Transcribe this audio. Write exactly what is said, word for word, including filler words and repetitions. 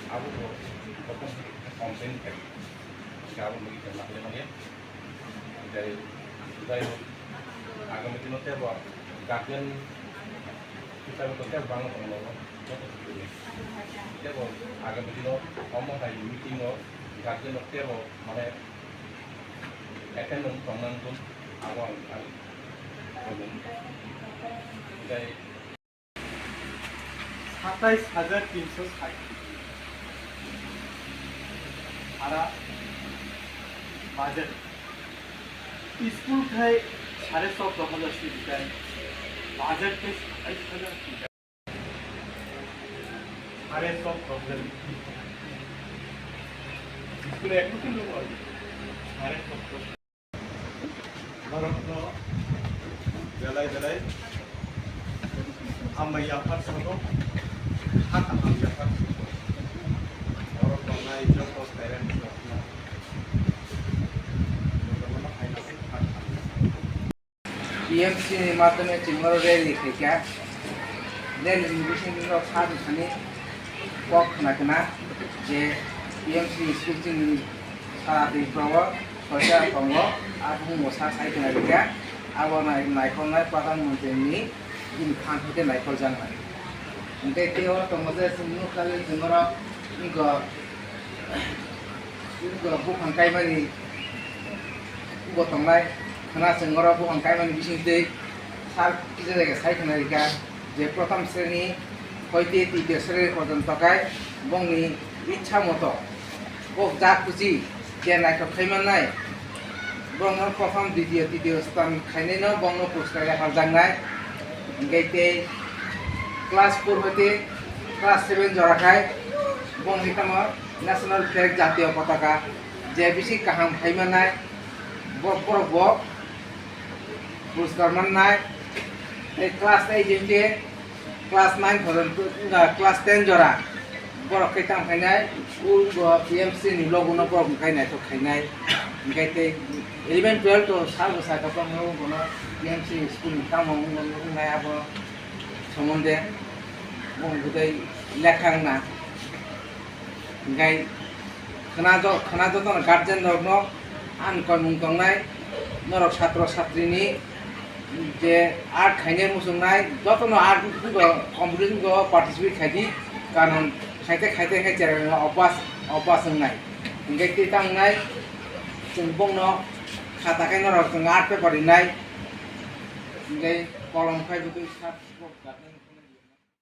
Abo bo prothom complain khai. Hingke abo mui khe naharya manya. Jai, jai ho, agami dino tebo guardian hisabe to tebo bangma tongma nogo, joto sukuni. Tebo agami dino omo hai meeting o guardian no tebo mane attend wng tongna wngkun, abo ang, ang, ang, jai, Satais hajar tinso sait. Sara budget. School khai sare sotro hajar si dikai. Budget khai satais hajar dikai. Sare sotro hajar. School ek bosor dong. Sare sotro. Borokno belai belai hambai yaphar sago, ha kaham yaphar sago. Borok tongnai joto parents rokno jotono haino ha kaham yaphar. P M C ni madhyome chwng oro rally khaikha. Rally ni bisingo sa thani kok khna khna je P M C ni school chini sara Tripura o soita tongo, a buphang bo sa sai khna rikha, abo nai-, naikolnai Pradhan Mantri ni bini phan hai khe naikoljaknai. Hwnkhe tei oro tongo je chwng nukha le chwng oro wngkha, wngkha buphang kaimani bo tongnai, khna chwng oro buphang kaimani bising twi sar kisa jaga sai khna rikha. Je prothom sreni hoite titiyo sreni porjonto khai bongni ichha moto bok ja khuchi je naithok khai mannai, bongno prothom, ditiyo, titiyo sthan khainaino bongno puraskar yapharjaknai. Hingkhe tei class four hoite class seven jora khai bongni tamo national flag, jatiyo potaka je bisi kaham khai mannai, bo borok bo puraskar mannai. Tei class eight hingke class nine porjonto, wngkha class ten jora borok khe tamo khainai, o bo P M C ni logo no borok khai naithok khainai. Hingkhe tei eleven twelve to sabo sai tongma bono P M C school ni tamo wngnai abo somonde bong budai lekha wngna. Hingkhe khwna jo-, khwna jotono guardian rokno ani koimung tongnai, norok satro satrini je art khainai muchungnai, jotono art bo competition o participate khaidi, karon khaite khaite khe cherai rwna obas, obas wngnai. Hingkhe tei tamo wngnai, chwng bongno khata khe norok chwng art paper rinai, hingkhe kolom khai bo twi sat.